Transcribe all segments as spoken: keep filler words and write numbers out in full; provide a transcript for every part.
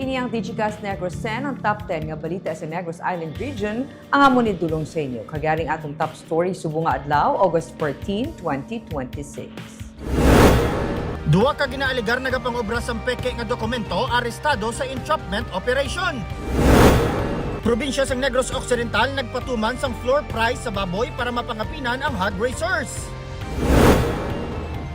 Ini ang Digicast Negros ten, ang top ten nga balita sa Negros Island Region, ang amon idulong sa inyo. Kag yari ang atong top story subong nga adlaw, August fourteen, twenty twenty-six. Duha ka ginaalegar nagapangobra sang peke nga dokumento arestado sa entrapment operation. Probinsya sang Negros Occidental nagpatuman sang floor price sa baboy para mapangapinan ang hog raisers.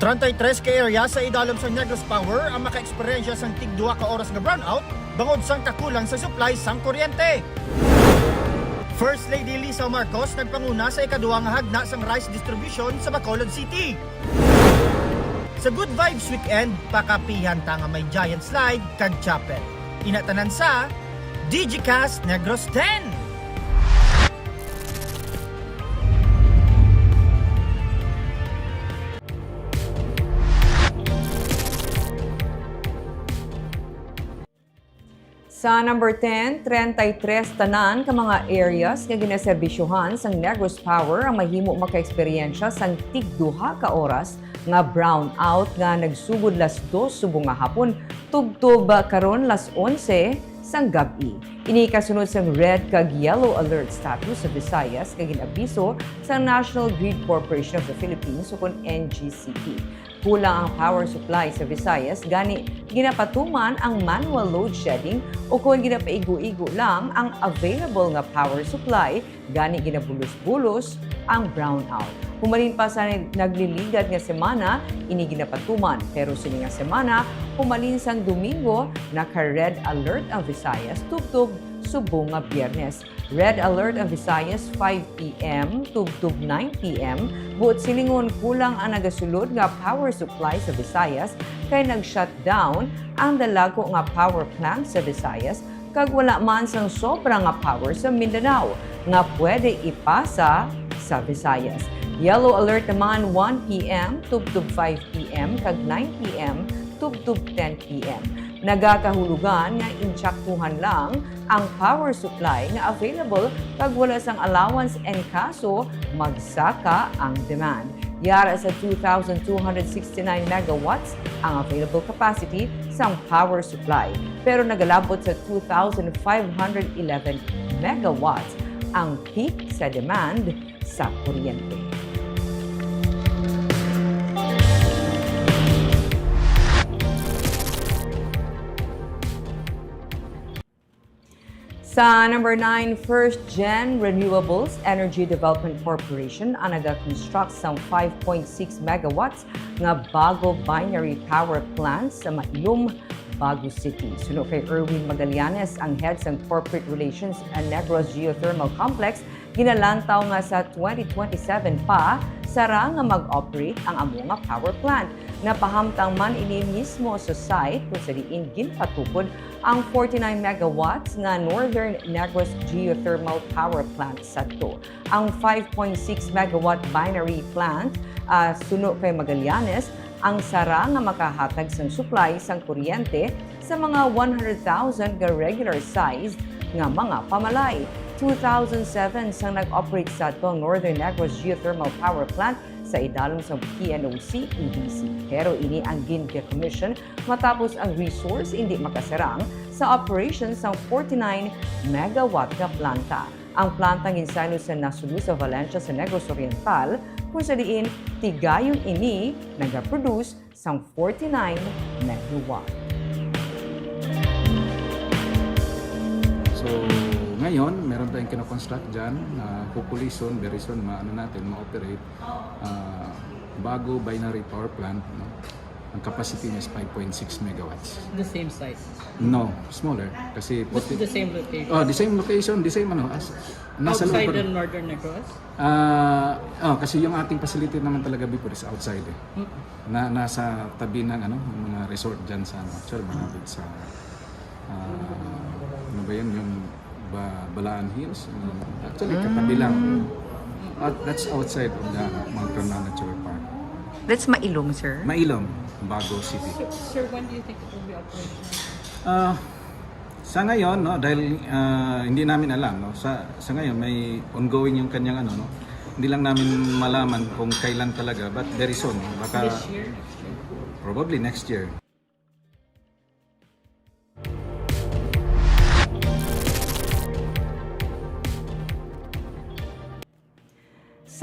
Treinta y tres ka area sa idalom sang Negros Power ang makaeksperyensya sang tig duha ka oras nga brownout bangod sang kakulang sa supply sang kuryente. First Lady Lisa Marcos nagpanguna sa ikaduha nga hagna sang rice distribution sa Bacolod City. Sa Good Vibes Weekend, pakapihan ta nga may giant slide kag chapel. Ina tanan sa Digicast Negros ten. Sa number ten, treinta y tres tanan ka mga areas nga ginaserbisyohan sang Negros Power ang mahimo makaeksperyensya sang tig duha ka oras nga brownout nga nagsugod las dos subong nga hapon tubtob karon las onse sang gab-i. Ini kasunod sang red kag yellow alert status sa Visayas nga gin-abiso sang National Grid Corporation of the Philippines, ukon N G C P. Kulang ang power supply sa Visayas, gani ginapatuman ang manual load shedding, ukon ginapaigo-igo lang ang available nga power supply, gani ginabulos-bulos ang brownout. Humalin pa sa nag-, nagliligad nga semana, ini ginapatuman, pero sini nga semana, humalin sang Domingo, naka-red alert ang Visayas tubtob subong nga Biyernes. Red alert ang Visayas five p m tubtob nine p m, buot silingon kulang ang nagasulod nga power supply sa Visayas kay nag-shutdown ang dalagko nga power plant sa Visayas kag wala man sang sobra nga power sa Mindanao nga pwede ipasa sa Visayas. Yellow alert naman one p m tubtob five p m kag nine p m tubtob ten p m. Nagakahulugan nga insaktuhan lang ang power supply nga available kag wala sang allowance in kaso magsaka ang demand. Yara sa two thousand two hundred sixty-nine megawatts ang available capacity sang power supply, pero nagalabot sa two thousand five hundred eleven megawatts ang peak sa demand sa kuryente. Sa number nine, First Gen Renewables Energy Development Corporation ang nagakonstruct sang five point six megawatts nga bago binary power plant sa Mailom, Bago City. Suno kay Erwin Magallanes, ang head sang Corporate Relations sa Negros Geothermal Complex, ginalantaw nga sa twenty twenty-seven pa sara nga mag-operate ang amo nga power plant. Napahamtang man ini mismo sa site kung sa diin ginpatukod ang forty-nine megawatts nga Northern Negros Geothermal Power Plant sadto. Ang five point six megawatt binary plant, ah, suno kay Magallanes, ang sara nga makahatag sang supply sang kuryente sa mga one hundred thousand ka regular-sized nga mga pamalay. Two thousand seven sang nag-operate sadto ang Northern Negros Geothermal Power Plant sa idalom sang P N O C E D C. Pero ini ang gin-decommission matapos ang resource indi makasarang sa operation sang forty-nine megawatt nga planta. Ang planta ginsaylo sa nasud sa Valencia sa Negros Oriental, kung sa diin tigayon ini nagaproduce sang forty-nine megawatt. So, ngayon, meron tayong kinoconstruct dyan. Ah, hopefully soon, very soon, maano natin, ma-operate. Ah, bago binary power plant, no? Ang capacity niya is five point six megawatts. The same site? No, smaller. Kasi Just forty the same location? Oh, the same location, the same ano, as, nasa loob Outside pa the rin. Northern Negros? Ah, oh, kasi yung ating facility naman talaga before is outside eh. Mm. Na, nasa tabi ng ano, mga resort dyan sa ano, actually malapit sa, ah, ano ba yun, yung ba, Balaan Hills. Actually, katabi lang. At that's outside of the Mount Carmel Nature Park. That's Mailom, sir? Mailom, Bago City. Sir, sir, when do you think it will be operational? Ah, sa ngayon, no, dahil, ah, hindi namin alam, no, sa, sa ngayon, may ongoing yung kanyang ano, no, hindi lang namin malaman kung kailan talaga, but very soon, no, baka This year, next year? Probably next year.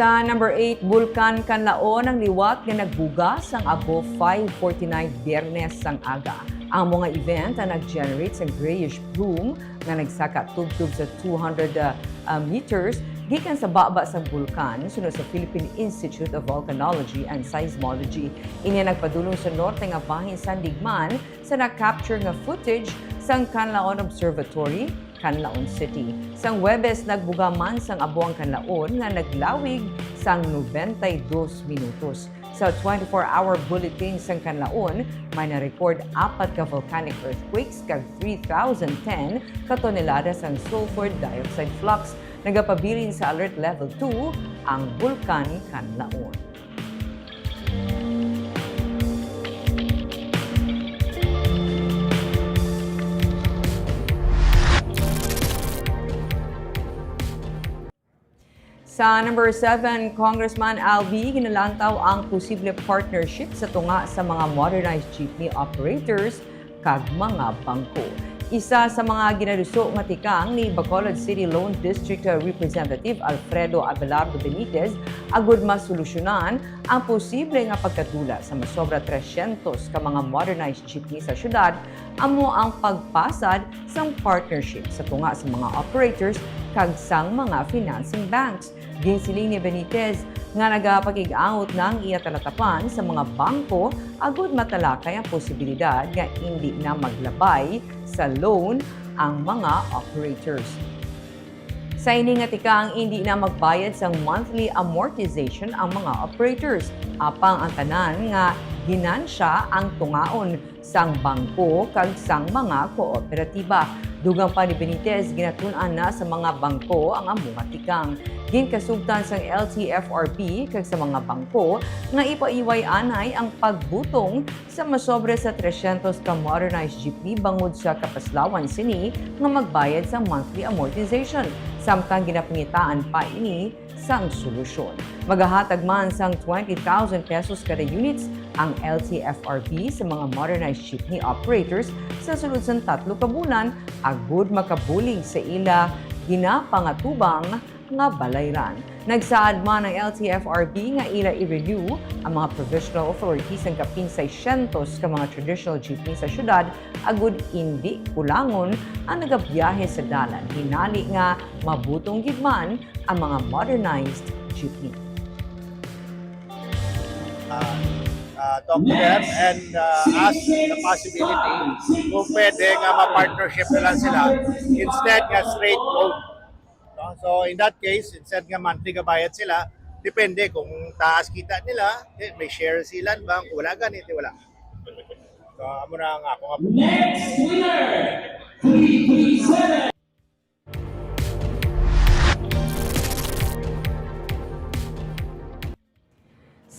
Sa number eight, Bulkan Kanlaon ang liwat nga nagbuga sang abo five forty-nine Biyernes sang aga. Ang mga event ang nag-generate sang grayish plume nga nagsaka tubtob sa two hundred, uh, uh, meters gikan sa baba sang bulkan, suno sa Philippine Institute of Volcanology and Seismology. Ini nagpadulong sa norte nga bahin sang digmaan sa na-capture nga footage sang Kanlaon Observatory, Kanlaon City. Sang Huwebes, nagbuga man sang abo ang Kanlaon nga naglawig sang nobenta y dos minutos. Sa twenty-four hour bulletin sang Kanlaon, may na-record apat ka volcanic earthquakes kag three thousand ten ka tonelada sang sulfur dioxide flux. Nagapabilin sa Alert Level two ang Bulkan Kanlaon. Sa number seven, Congressman Alvie, ginalantaw ang posible partnership sa tunga sa mga modernized jeepney operators kag mga bangko. Isa sa mga ginaduso nga tikang ni Bacolod City Lone District Representative Alfredo Abelardo Benitez agud masolusyonan ang posible nga pagkadula sa masobra trescientos ka mga modernized jeepney sa syudad amo ang pagpasad sang partnership sa tunga sa mga operators kag sang mga financing banks. Ginsiling ni Benitez nga nagapakig-angot na ang iya talatapan sa mga bangko agud matalakay ang posibilidad nga indi na maglabay sa loan ang mga operators. Sa ini nga tikang, indi na magbayad sang monthly amortization ang mga operators, apang ang tanan nga ginansya ang tungaon sang bangko kag sang mga kooperatiba. Dugang pa ni Benitez, ginatun-an na sa mga bangko ang amo nga tikang. Ginkasugtan sang L T F R B kag sa mga bangko nga ipaiway anay ang pagbutong sa masobra sa trescientos ka modernized jeepney bangod sa kapaslawan sini nga magbayad sang monthly amortization, samtang ginapangitaan pa ini sang solusyon. Magahatag man sang twenty thousand pesos kada units ang L T F R B sa mga modernized jeepney operators sa sulod sang tatlo ka bulan agud makabulig sa ila ginapangatubang nga balayran. Nagsaad man ang L T F R B nga ila i-renew ang mga provisional authority sang kapin seiscientos ka mga traditional jeepney sa syudad agud indi kulangon ang nagabiyahe sa dalan, hinali nga mabutong gid man ang mga modernized jeepney. Uh, uh, talk to them and uh, ask the possibility kung pwede nga ma-partnership na lang sila instead nga straight loan. No? So in that case, instead nga monthly gabayad sila, depende kung taas kita nila, eh, may share sila ba, kung wala gani, di wala. So amo na ang ako nga. Next winner, three three seven.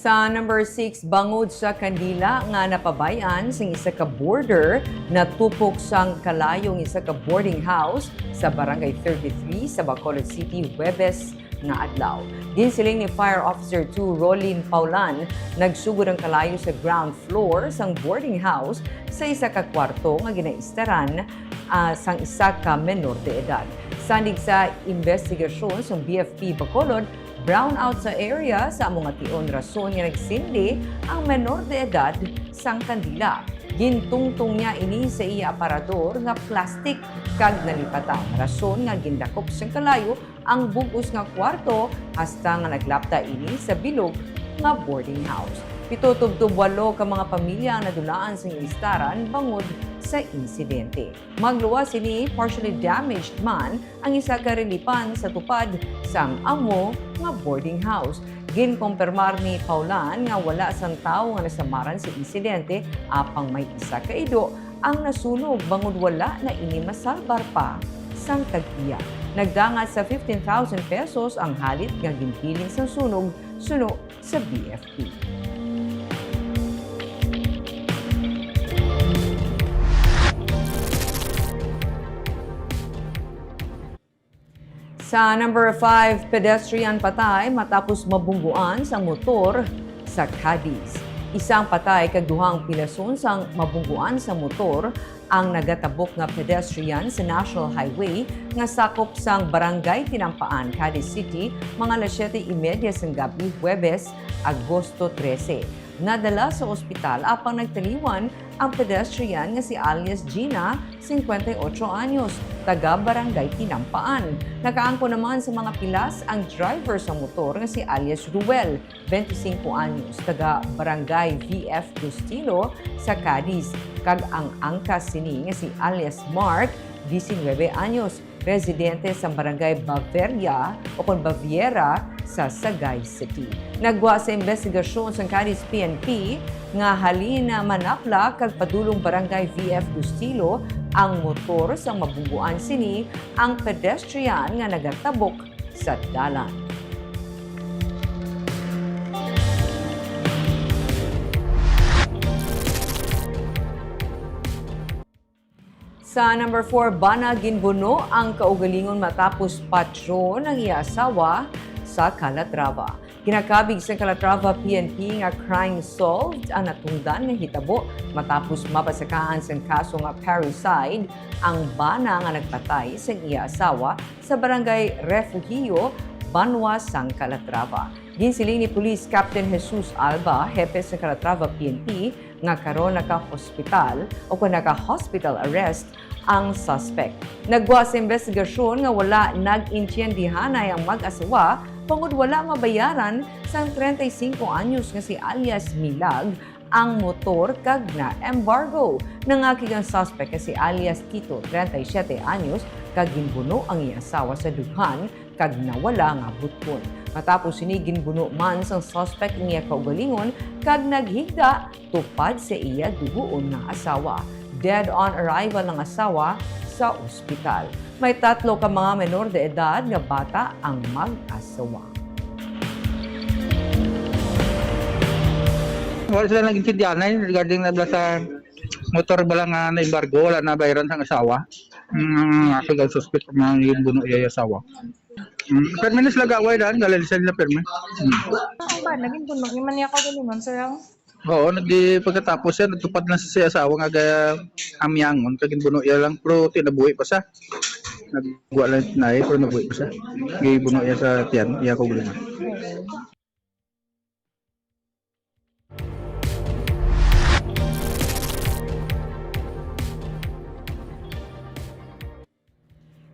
Sa number six, bangod sa kandila nga napabay-an sing isa ka boarder natupok sang kalayo ang isa ka boarding house sa Barangay thirty-three sa Bacolod City, Huwebes nga adlaw. Ginsiling ni Fire Officer two Rolin Paulan, nagsugod ang kalayo sa ground floor sang boarding house sa isa ka kwarto nga ginaistaran, ah, sang isa ka menor de edad. Sandig sa investigasyon sang B F P Bacolod, brownout sa area sa amo nga tion rason nga nagsindi ang menor de edad sang kandila. Gintungtong niya ini sa iya aparador nga plastik kag nalipatan, rason nga gindakop sang kalayo ang bug-os nga kwarto hasta nga naglapta ini sa bilog nga boarding house. Pito tubtob walo ka mga pamilya ang nadulaan sang istaran bangod sa insidente. Magluwas sini, partially damaged man ang isa ka relipan sa tupad sang amo nga boarding house. Ginkumpirmar ni Paulan nga wala sang tawo nga nasamaran sa insidente, apang may isa ka ido ang nasunog bangod wala na ini masalbar pa sang tag-iya. Nagdangat sa fifteen thousand pesos ang halit nga ginbilin sang sunog suno sa B F P. Sa number five, pedestrian patay matapos mabungguan sang motor sa Cadiz. Isang patay kag duha ang pilason sang mabungguan sa motor ang nagatabok nga pedestrian sa National Highway nga sakop sang Barangay Tinampaan, Cadiz City, mga alas siyete y media sang gab-i, Huwebes, Agosto trese. Nadala sa ospital apang nagtaliwan ang pedestrian nga si alias Gina, singkwenta y ocho anyos, taga Barangay Tinampaan. Nakaangkon naman sa mga pilas ang driver sa motor nga si alias Ruel, bente singko anyos, taga Barangay V F Bustillo sa Cadiz, kag ang angkas sini nga si alias Mark, diecinuebe anyos, residente sa Barangay Baveria o kon Baviera sa Sagay City. Naggwa sa investigasyon sang Cadiz P N P nga halin na Manapla kag padulong Barangay V F Bustillo ang motor sang mabungguan sini ang pedestrian nga nagatabok sa dalan. Sa number four, bana ginbuno ang kaugalingon matapos patyon ang iya asawa sa Calatrava. Ginakabig sa Calatrava P N P nga crime solved ang natungdan nga hitabo matapos mapasakaan sang kaso nga parricide ang bana nga nagpatay sang iya asawa sa Barangay Refugio, banwa sang Calatrava. Ginsiling ni Police Captain Jesus Alba, hepe sa Calatrava P N P, nga karon naka-hospital o kon naka-hospital arrest ang suspect. Naggwa sa investigasyon nga wala nag-intiyendihanay ang mag-asawa bangod wala mabayaran sang treinta y cinco anyos nga si alias Milag ang motor kag na-embargo. Nangakig ang suspect nga si alias Tito, treinta y siete anyos, kag ginbuno ang iya asawa sa dughan kag nawala nga butkon. Matapos sini, ginbuno man sang suspect ang iya kaugalingon kag naghigda tupad sa iya dugoon nga asawa. Dead on arrival ang asawa sa ospital. May tatlo ka mga menor de edad nga bata ang mag-asawa. Wala sila nag-intindihan regarding na bala sa motor bala nga na-embargo, wala na bayaran sang asawa. Mm, ako daw suspect nga ginbuno iya asawa. Mm, permi na sila gaway dan, galalisan nila permi. Mm. Ang ba, naging bunog ni man niya kaugalingon, sir, ang Oo, nagdi pagkatapos siya, nagtupad lang sa siya asawa nga ga-, amyangon, kag ginbuno iya lang, pero tinabuhi pa siya. Nagwa lang tinay, pero nabuhi pa siya. Gibuno iya sa tiyan, iya kaugalingon.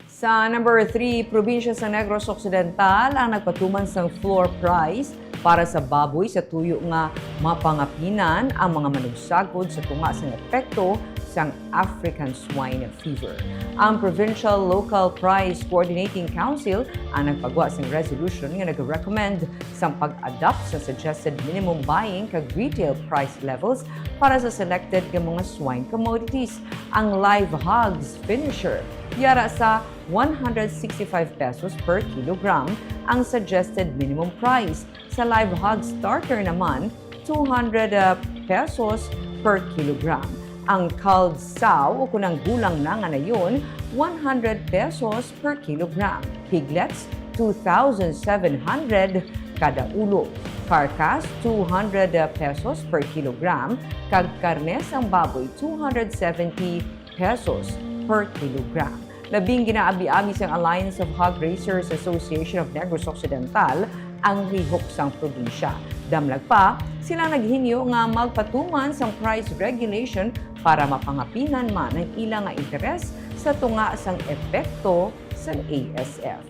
Sa number three, probinsya sa Negros Occidental ang nagpatuman sang floor price para sa baboy sa tuyo nga mapangapinan ang mga manugsagod sa tunga sang epekto sang African Swine Fever. Ang Provincial Local Price Coordinating Council ang nagpagwa sang resolution nga nag-recommend sang pag-adopt sa suggested minimum buying kag retail price levels para sa selected nga mga swine commodities. Ang live hogs finisher, yara sa one hundred sixty-five pesos per kilogram ang suggested minimum price. Sa live hog starter naman, two hundred, uh, pesos per kilogram. Ang culled sow o kun ang gulang na nga nayon, one hundred pesos per kilogram. Piglets, two thousand seven hundred kada ulo. Carcass, two hundred pesos per kilogram, kag karne sang baboy, two hundred seventy pesos per kilogram. Labing ginaabi-abi sang Alliance of Hog Raisers Association of Negros Occidental ang lihok sang probinsya. Damlag pa, sila naghingyo nga magpatuman sang price regulation para mapangapinan man ang ila nga interes sa tunga sang epekto sang A S F.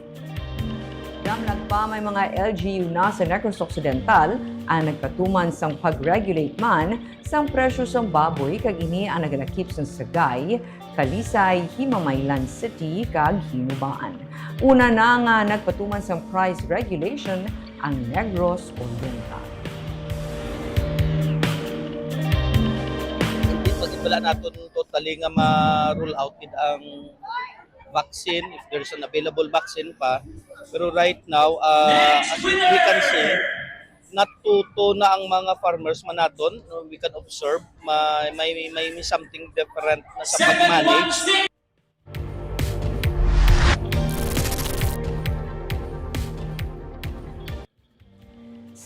Damlag pa, may mga L G U na sa Negros Occidental ang nagpatuman sang pag-regulate man sang presyo sang baboy, kag ini ang nagalakip sang Sagay, Talisay, Himamaylan City, kag Hinubaan. Una na nga nagpatuman sang price regulation ang Negros Oriental. Hindi pa gid, wala naton totally nga ma-rule out gid ang vaccine, if there's an available vaccine pa. Pero right now, uh, as we can see, natuto na ang mga farmers man naton. We can observe, may, may, may, may something different na sa pag-manage.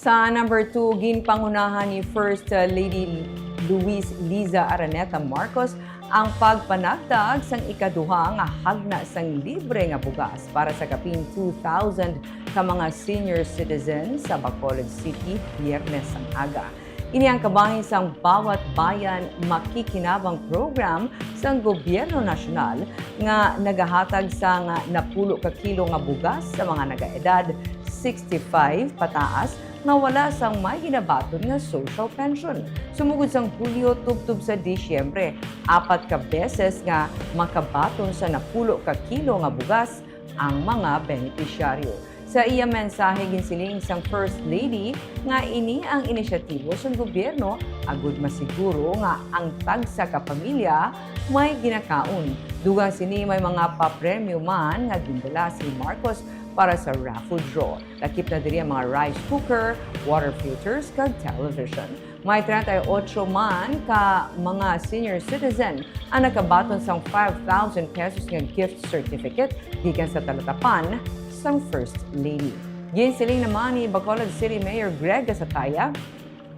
Sa number two, ginpangunahan ni First Lady Luis Liza Araneta Marcos ang pagpanagtag sang ikaduha nga hagna sang libre nga bugas para sa kapin two thousand ka mga senior citizens sa Bacolod City, Biyernes sang aga. Ini ang kabahin sang Bawat Bayan Makikinabang program sang gobyerno nasyonal nga nagahatag sang napulo ka kilo nga bugas sa mga nagaedad sixty-five pataas nga wala sang may ginabaton nga social pension. Sumugod sang Hulyo tubtob sa Disyembre, apat ka beses nga makabaton sa napulo ka kilo nga bugas ang mga benepisyaryo. Sa iya mensahe, ginsiling sang First Lady nga ini ang inisyatibo sang gobyerno agud masiguro nga ang tagsa ka pamilya may ginakaon. Dugang sini, may mga papremyo man nga gindala si Marcos para sa raffle draw. Lakip na diri ang mga rice cooker, water filters, kag television. May treinta y ocho man ka mga senior citizen ang nakabaton sang five thousand pesos nga gift certificate gikan sa talatapan sang First Lady. Ginsiling naman ni Bacolod City Mayor Greg Gasataya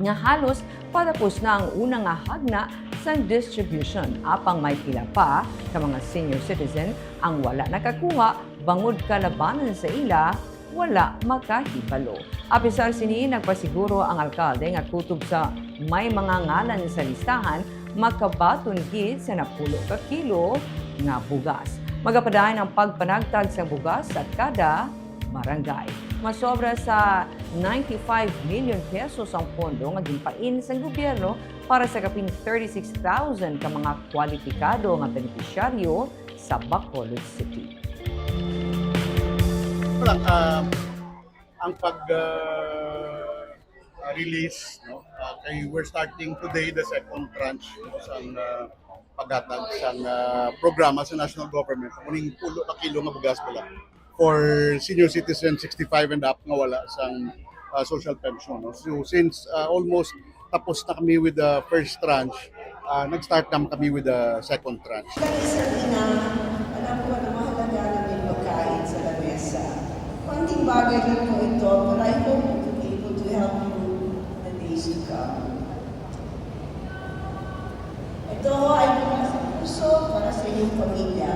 nga halos patapos na ang una nga hagna sang distribution, apang may pila pa ka mga senior citizen ang wala nakakuha bangod kalabanan sa ila wala makahibalo. Apisar sini, nagpasiguro ang alkalde nga kutob sa may mga ngalan sa listahan, makabaton gid sa napulo ka kilo nga bugas. Magapadayon ang pagpanagtag sang bugas sa kada barangay. Masobra sa ninety-five million pesos ang pondo nga ginpain sang gobyerno para sa kapin thirty-six thousand ka mga kwalipikado nga benepisyaryo sa Bacolod City. Wala, ah, ang pag, ah, release, no? Ah, kay we're starting today the second tranche, no, sang, ah, paghatag sang, ah, programa sa national government. Kuning pulo ka kilo nga bugas pala for senior citizen sixty-five and up nga wala sang, ah, social pension, no? So since, ah, almost tapos na kami with the first tranche, ah, nag-start naman kami with the second tranche. Bilang isang ina, alam ko na mahalaga na may pagkain sa lamesa. Konting bagay lang po ito, but I hope to be able to help you in the days to come. Ito ho ay mula sa puso para sa inyong pamilya.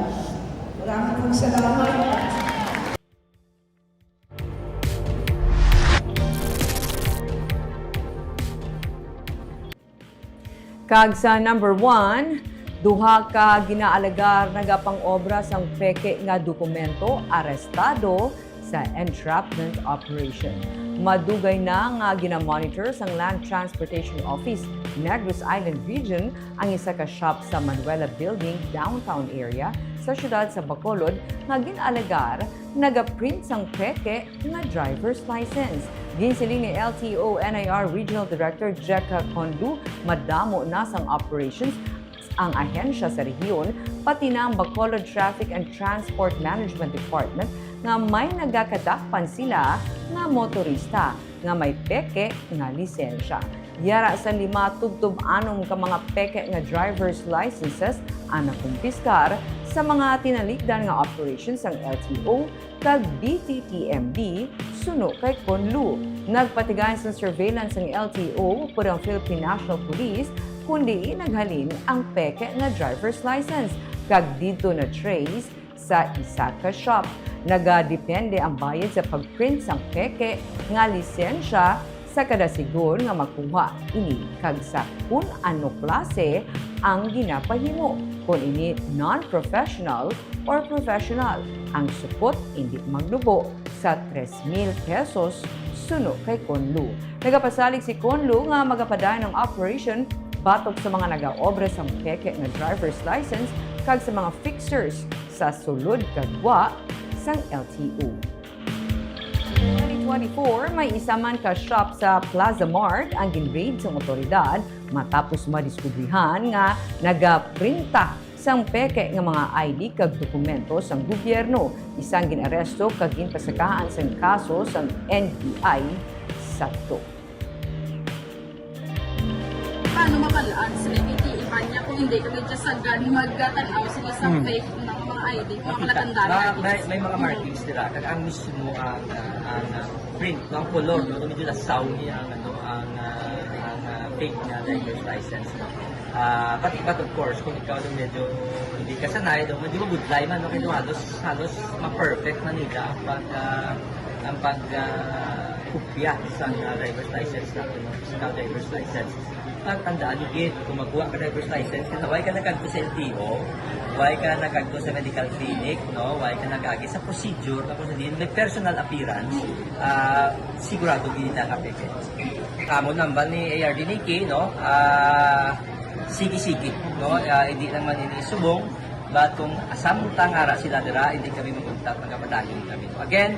Maraming pong salamat. Kag sa number one, duha ka ginaalegar nagapang-obra sang peke nga dokumento arestado sa entrapment operation. Madugay na nga gina-monitor sang Land Transportation Office, Negros Island Region, ang isa ka shop sa Manuela Building, downtown area sa siyudad sa Bacolod, nga gin-alegar nagaprint sang peke nga driver's license. Ginsiling ni L T O N I R Regional Director Jecca Conlu, madamo na sang operations ang ahensya sa rehiyon, pati na ang Bacolod Traffic and Transport Management Department, nga may nagakadakpan sila nga motorista nga may peke nga lisensya. Yara sa lima tubtob anom ka mga peke nga driver's licenses ang nakumpiskar sa mga tinalikdan nga operations sang L T O kag B T T M D, suno kay Conlu. Nagpatigayon sang surveillance ang L T O, upod ang Philippine National Police, kon diin naghalin ang peke nga driver's license, kag didto na-trace sa isa ka shop. Nagadepende ang bayad sa pag-print sang peke nga lisensya sa kada sigon nga makuha ini, kag sa kun ano klase ang ginapahimo, kon ini non-professional or professional. Ang supot indi maglubo sa tres mil pesos, suno kay Conlu. Nagapasalig si Conlu nga magapadayon ang operation batok sa mga nagaobra sang peke nga driver's license kag sa mga fixers sa sulod kag gwa sang L T O. Twenty twenty-four, may isa man ka shop sa Plaza Mart ang gin-raid sang awtoridad matapos madiskubrihan nga nagaprinta sang peke nga mga I D kag dokumento sang gobyerno. Isa ang gin-aresto kag ginpasakahan sang kaso sang N B I sadto. Paano mapal-an sila? Hindi iban niya kung hindi kami dyan sa gan, magkatanaw sila sa Hmm. fake na Mga I D, mga Makita. Palatandaan. May, may, may mga markings dira. Kag ang mismo ang, ah, ang, ah, print, no? Ang color, no? Medyo lasaw niya ang, ano, ang, ah, ang, ah, fake na driver's license, no? Ah, but, but of course, kung ikaw daw medyo hindi ka sanay, daw medyo mabudlay man, no? Kaya halos, halos ma-perfect man nila ang pag, ah, ang pag, ah, kopya sa, ah, driver's license natin, no? Sa driver's license. Ang tandaan niyo, gid, kung magkuha ka driver's license, kung why ka nagkadto sa L T O, why ka nagkadto sa medical clinic, no? Why ka nag-agi sa procedure, tapos hindi may personal appearance, ah, sigurado gid na ka-fake. Kamo nambal ni A R D Nikki, no? Ah, sige-sige, no? Ah, hindi naman ini subong, but kung samtang ara sila dira, hindi kami maguntat, magkapadayon kami. So, again,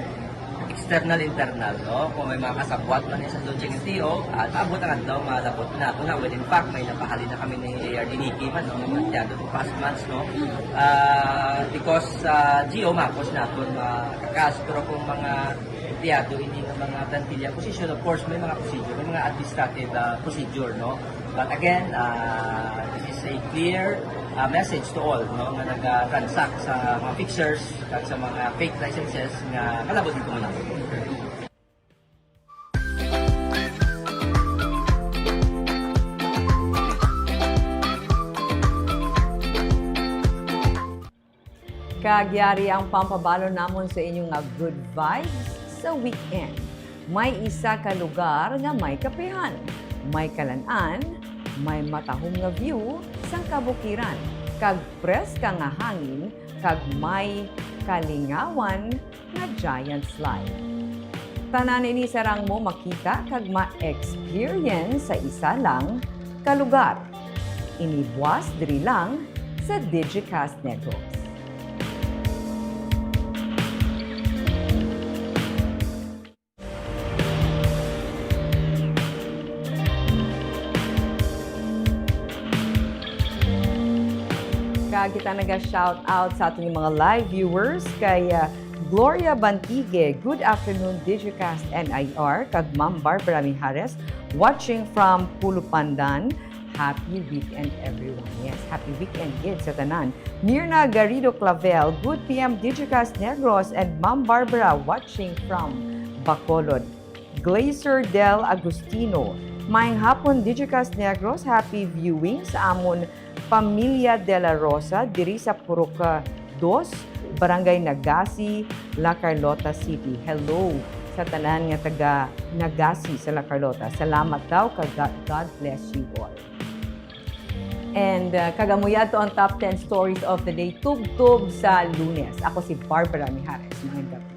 external, internal, no? Kung may mga kasabwat man sa Lodging N T O, at abot ang adlaw, malabot na. Kung na, well, in fact, may napahalin na kami ni A R D Nikki man, no? Mga tiyado for past months, no? Ah, because sa G O, mapos na ito, makakas. Pero kung mga tiyado, hindi nga mga plantilla position, of course, may mga procedure, may mga administrative, ah, procedure, no? But again, ah, this is a clear, ah, message to all, no, nga nag-transact sa mga fixers kag sa mga fake licenses nga kalabot dito mo lang. Kag yari ang pampabalo namon sa inyo nga good vibes sa weekend. May isa ka lugar nga may kapehan, may kalan-an, may matahom nga view sang kabukiran, kag preska nga hangin, kag may kalingawan nga giant slide. Tanan ini sarang mo makita kag ma-experience sa isa lang ka lugar. Ini buas diri lang sa Digicast Negros. Kag kita naga-shout out sa aton mga live viewers kay, ah, Gloria Bantigue, good afternoon, Digicast N I R, kag Ma'am Barbara Mijares, watching from Pulupandan. Happy weekend, everyone. Yes, happy weekend gid sa tanan. Mirna Garrido Clavel, good P M Digicast Negros, and Ma'am Barbara watching from Bacolod. Glazer Del Agustino, maayong hapon, Digicast Negros, happy viewing sa amon Pamilya De La Rosa diri sa Purok, ah, Dos, Barangay Nagasi, La Carlota City. Hello sa tanan nga taga Nagasi sa La Carlota. Salamat daw, kag God, God bless you all. And, uh, kag amo yadto ang top ten stories of the day, tubtob sa Lunes. Ako si Barbara Mijares. Maayong gabi.